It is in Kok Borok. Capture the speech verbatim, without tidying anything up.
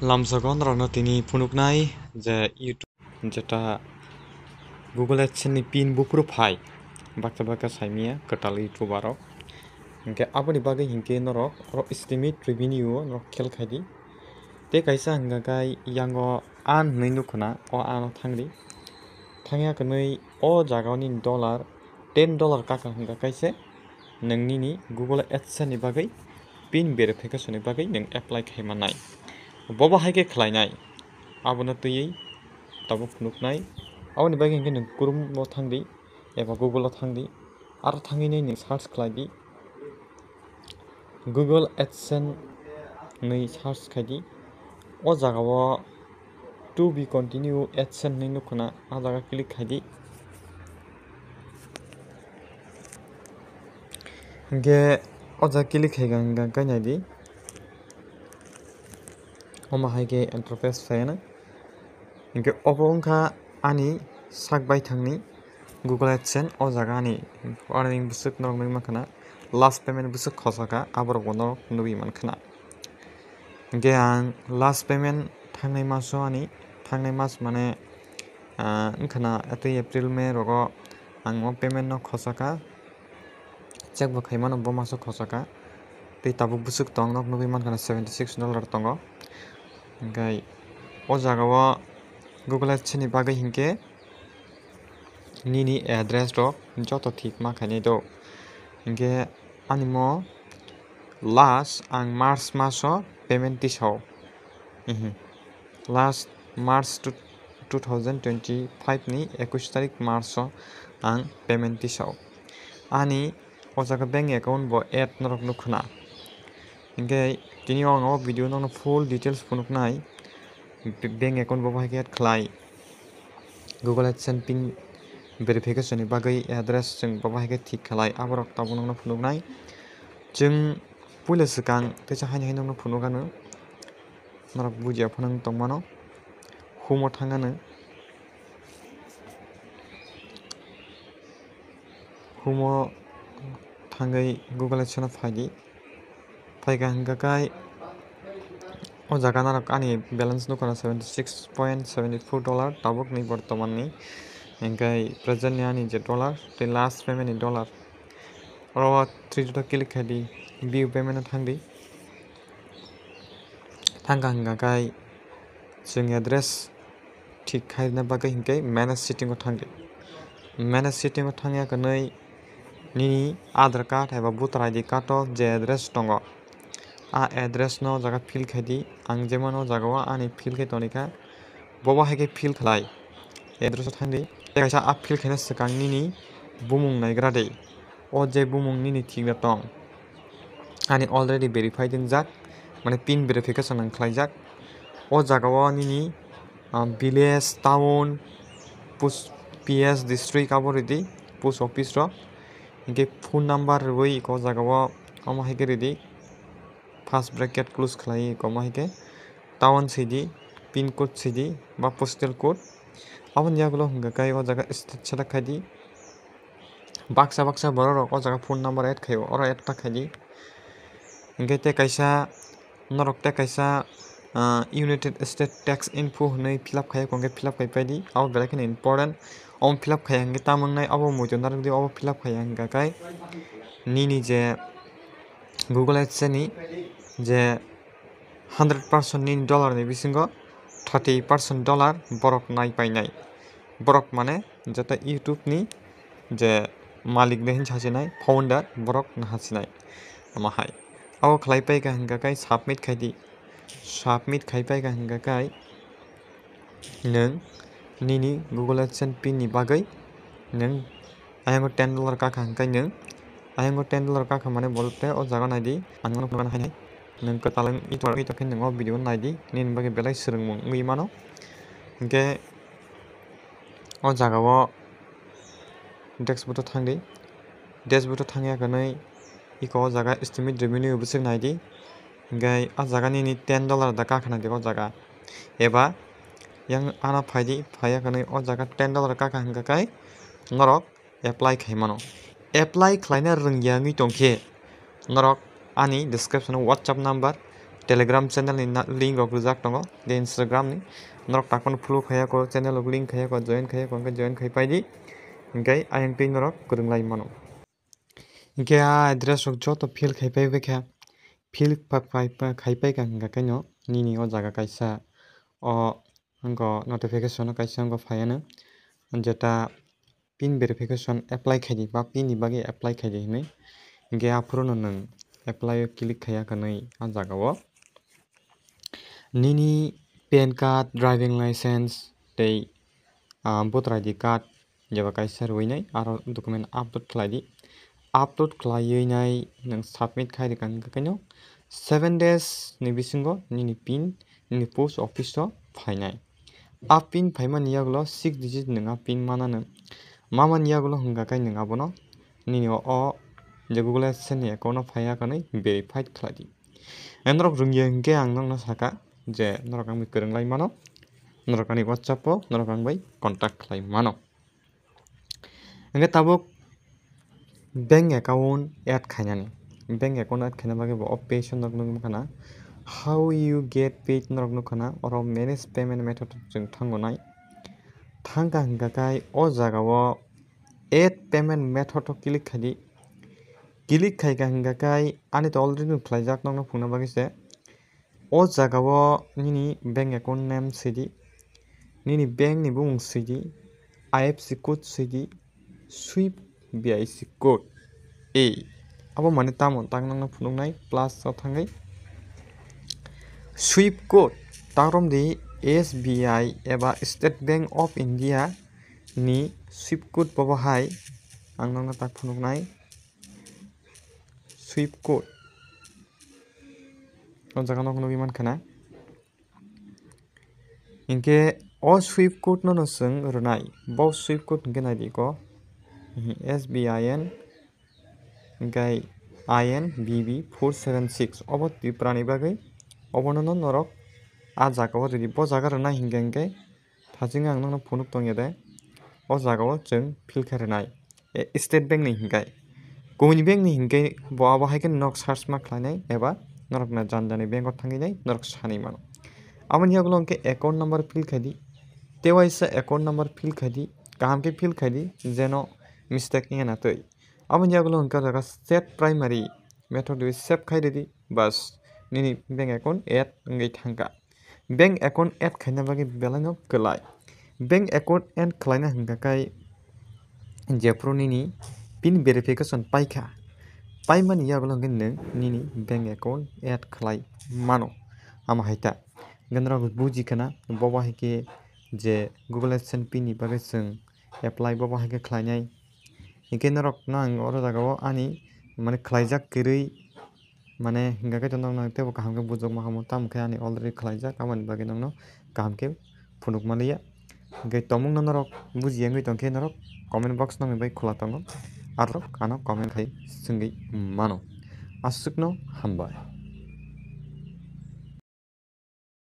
Lamsogo norokno tini phunuknai je YouTube, jeta Google AdSense ni pin buphuru phai, baksa baksa saimia kwtal YouTuber rok. Hinkhe aboni bagwi hinkhe norok oro estimate revenue o norok khel khai di. Tei kaisa hingka khe yango an hinwi nukhuna, o ano thangdi. Thangya kwnwi o jaga o nini dollar, ten dollar kaka hingka khe se nwng nini Google AdSense ni bagwi pin verification ni bagwi nwng apply khai mannai. Bobo hai khe khlainai, abono twiwi tabuk phunuknai. Aboni bagwi hinkhe nwng Chrome o thangdi eba Google o thangdi, aro thangwi nai nwng search khlai di, Google AdSense hinwi search khai di. O jaga o to be continue AdSense hinwi nukhuna, a jaga click khai di. Hinkhe o jaga click khai kha hingka khe nai di, omo hai khe interface phai nai. Hinkhe obo wngkha ani sak baithangni Google AdSense. O jaga ani earning bwswk norok nugwi mankha na, last payment bwswk khosakha, aborokbo norok nugwi mankha na. Hinkhe ang last payment thangnai maso ani, thangnai mas mane, ah, wngkha na tei April, May rogo ang o payment no khosakha. Check bo khaimano bo maso khosakha. Tei tabuk bwswk tong nok nugwi mankha na seventy six dollar tongo. Hinkhe o jaga o Google AdSense ni bagwi hinkhe nini address rok joto thik ma khainai do. Hinkhe ani mo last ang March maso payment tisao. Mhm. Last March two, two thousand twenty-five ni ekush tarik March o ang payment tisao. Ani o jaga bank account bo add norok nukhuna. Hinkhe tini o ang o video nokno full details phunuknai. B-, bank account bo bahai khe add khlai. Google AdSense pin verification ni bagwi address chwng bo bahai khe thik khlai. Aborok tabuk nokno phunuknai. Chwng puila swkang teisa haino haino nokno phunukgano. Norok bujiya phano wng tongmano. Humo thangano. Humo thangwi Google AdSense o phaidi. Phaikha hingkha khe o jaga norok ani balance nukha na seventy six point seventy four dollar tabukni bortomanni. Hinkhe present ni ani je dollar tei last payment ni dollar. Oro three dot click khai di, view payment o thang di. Thangkha hingkha khe chwng address thik khaina bagwi hinkhe manage setting o thang di. Manage setting o thangya kwnwi nini Aadhaar card eba voter I D card o je address tongo, a address no o jaga fill khai di. Ang jemon o jaga o ani fill khai toni kha, bo bo hai khe fill khlai, address o thang di. Tei kaisa a fill khaina swkang nini bumung naigra di. O je bumung nini thik da tong, ani already verified wngjak, mane pin verification ang khlaijak. O jaga o nini, ah, village, town, post, P S, district abo ridi, post office rok. Hinkhe phone number rwui o jaga o omo hai khe ridi, first bracket close khlai omo hai khe town sidi, pin code sidi, ba postal code. Aboni yagulo hingkha khe o jaga state select khai di. Baksa baksa borok rok o jaga phone number add khaio, oro add ta khai di. Hinkhe tei kaisa norok tei kaisa, ah, United States Tax Info hinwi fill up khai, hinkhe fill up khai pai di. Abo belai kheno important. Omo fill up khai hinkhe tamo wngnai, abo muitu narwk di, abo fill up khai hinkha khe nini je Google AdSense ni je hundred percent nini dollar ni bisingo thirty percent dollar borok nai painai. Borok mane joto YouTube ni je malik de hinwi sachinai, founder, borok no hachinai. Omo hai. Abo khlai pai kha hingkha khe submit khai di. Submit khai pai kha hingkha khe nwng nini Google AdSense pin ni bagwi nwng ayang ten dollar kha hingkha nwng ayang ten dollar kha mane bolok te o jaga nai di, ang no phunukna hai nai. Nwng kwtal wng ito ito khe nwng o video nai di, nini bagwi belai swrwngmung wngwi mano. Hinkhe o jaga o dashboard o thang di. Dashboard o thangya kwnwi iko o jaga estimate revenue bwswk nai di. Hinkhe o jaga nini ten dollar da kha khna di o jaga. Eba yang ano phai di, phaiya kwnwi o jaga ten dollar kha kha hingkha khe norok apply khai mano. Apply khlaina rwngya wngwi tongkhe norok ani description o WhatsApp number Telegram channel ni na-, link rok rijak tongo, tei Instagram ni. Norok takhorno follow khaiya kho, channel rok link khaiya kho, join khaiya kho, hwnkhe join khai pai di. Hwnkhe ayang twi norok kwrwng lai mano. Hwnkhe a address rok joto fill khai pai bai kha, fill pa-, pa-, pa-, khai pai kha hwnkha khe no nini o jaga kaisa o wngkha notification o kaisa wngkha phaiya no, jeta pin verification apply khai di ba pin ni bagwi apply khai di hinwi. Hwnkhe aphuru no nwng apply o click khaiya khe nwi a jaga o nini pan card, driving license tei, ah, voter I D card jeba kaisa rwinai aro document upload khlai di. Upload khlaiwi nai nwng submit khai rwkha hwnkhe khe no seven days ni bisingo nini pin nini post office o phainai. A pin phaimani yagulo six digit nwng a pin manano. Mamani yagulo hwnkha khe nwng abono nini o, o je Google AdSense ni account o phaiya khe nwi verified khlai di. Ang norok rwngya hwnkhe ang nokno saka je norok ang bai kwrwng lai mano, norok ani WhatsApp o norok ang bai contact khlai mano. Hwnkhe tabuk bank account add khainani, bank account add khaina bagwi bo o page o norok nukha na, how you get paid norok nukha na, oro manage payment method chwng thango nai. Thangkha hwnkha khe o jaga o add payment method o click khai di. Click khaikha hwnkha khe ani to already no khlaijak nokno phunukna bagwi se. O jaga o nini bank account name sidi, nini bank ni bumung sidi, I F S C code sidi, swift B I C code. E abo mane tamo tak nokno phunuknai plus o thangwi swift code tak romdi S B I eba State Bank of India ni swift code bobo hai ang nokno tak phunuknai. Swift code. O jaga no nugwi mankha na. Hinkhe o swift code no no chwng rwnai. Bo swift code hinkhe nai di ko. Mhm, S B I N, hinkhe I N B B four seven six. Obo Tripura ni bagwi. Obono no norok a jaga o ridi. Bo jaga rwnai hinkhe hinkhe Thaching ang nokno phunuk tongya de, o jaga o chwng fill khe rwnai. E, State Bank ni hinkhai. Kumuni bank ni hinkhai bo abo hai khe nok search ma khlainai eba norok na jan jani bank o thangwi nai norok sanwi mano. Aboni yagulo hwnkhe account number fill khai di. Tewaisa account number fill khai di. Kaham khe fill khai di, jeno mistake wngya na twi. Aboni yagulo hwnkhe o jaga set primary method rwi save khai ridi, bas, nini bank account add wngwi thangkha. Bank account add khaina bagwi belai no kwlai. Bank account add khlaina hwnkha khe jephru nini pin verification paikha, paimani yagulo hwnkhe nwng nini bank account add khlai mano. Amo hai ta. Hwnkhe norok buji khana, bobo hai khe je Google AdSense pin ni bagwi chwng apply bobo hai khe khlainai. Hinkhe norok no ang oro jaga o ani mane khlaijak kwrwi mane hinkha khe norok no teibo kaham khe bujok ma hamo, tamo khe ani already khlaijak, aboni bagwi norok no kaham khe phunuk manliya. Hinkhe tongmung no norok bujiya wngwi tongkhe norok comment box nokni bai khula tongo, aro ano comment khai swngwi mano. Aswk no hambai.